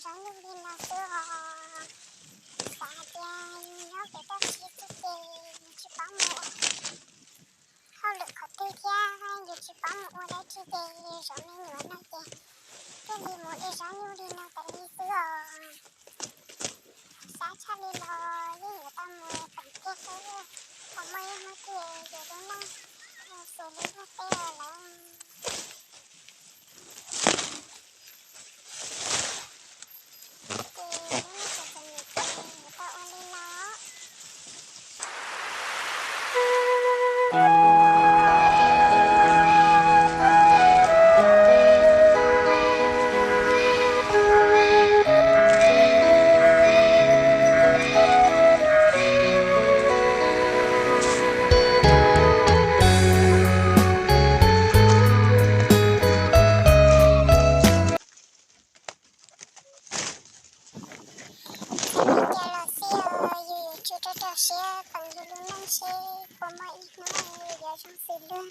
Zoo li no xwb os, xav hais tias yus nyob pem toj siab xwb ces yus tsis paub mus ua hauj lwm qhov twg thiab yus tsis paub mus ua dab tsi ces zaum me nyuam no ces thiaj li mus de zaub nyuj li no tas li xwb os. Xav tshaj li los yeej yuav tau mus teem kiag xwb, thaum muaj ib hnub twg yus lub neej xws li luag tej lawm. Ces lub neej txom txom nyem ces yuav tau ua li no. Txawm li cas los xij os, yus yuav tsum rau rau siab peem yus lub neej seb puas muaj ib hnub yus yuav zoo xws luag.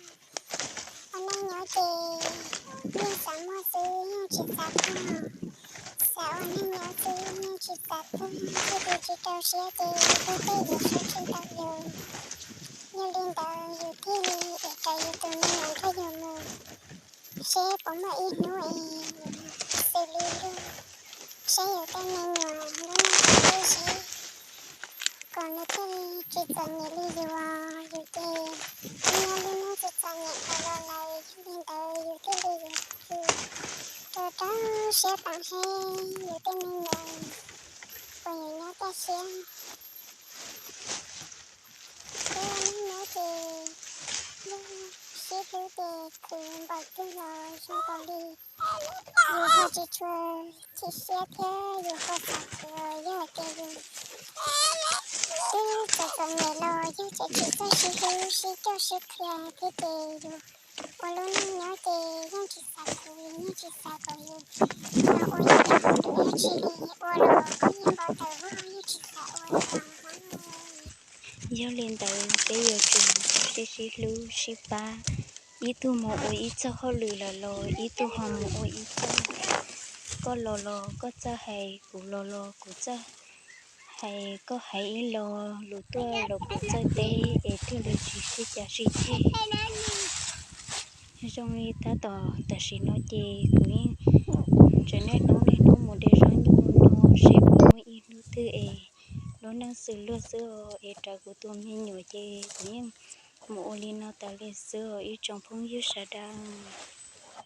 Ua neej nyob ces yeej xav muaj xwb yeej tsis xav tuag, xav ua neej nyob xwb yeej tsis xav tuag, txij tus tsis rau siab ces luag tej yuav saib tsis taus yus. Yog li ntawd yus thiaj li ev rawv yus tus me nyuam nrog yus mus, seb puas muaj ib hnub es xws li luag, seb yus tej me nyuam lub neej puas tij seb kom nws thiaj li tsis txom nyem li yus. Yus ces nyob lub neej tsis txom nyem los los lawm, yog li ntawd yus thiaj li yuav tsum rau rau siab peem seb yus tej me nyuam puas yuav nyob kaj siab. Peb ua neej nyob ces yog sib hlub ces khwv npaum twg los zoo nkaus li yus ho tsis tshua chim siab thiab yus ho xav khwv. Yog hais tias yus twb txom txom nyem los yog tseem tsis txawj sib hlub sib coj sib qhia thiab ces yus ua lub neej nyob ces yeej tsis xav khwv, yeej tsis xav kom yus ua ib yam dab tsi li, ua los yeej npau taws vog, yeej tsis xav ua li os. Yog li ntawd peb yuav tsum sib sib hlub sib pab, ib tug mus ua ib txoj hauj lwm lawm los ib tug ho mus ua ib txoj. Koj los los koj txawj hais, kuv los los kuv txawj hais, koj hais ib lo lus tuaj los kuv txawj teb es thiaj li tsis sib cav sib ceg. Zoo li tab tom tam sim no ces kuv yeej tseem niaj hnub niaj hnub mus de zaub nyuj no, seb puas muaj ib hnub twg es lub neej xws luag xwb os, es rawv kuv tus me nyuam ces kuv yeej mus ua li no tas li xwb os ib tsoom phooj ywg sawv daws.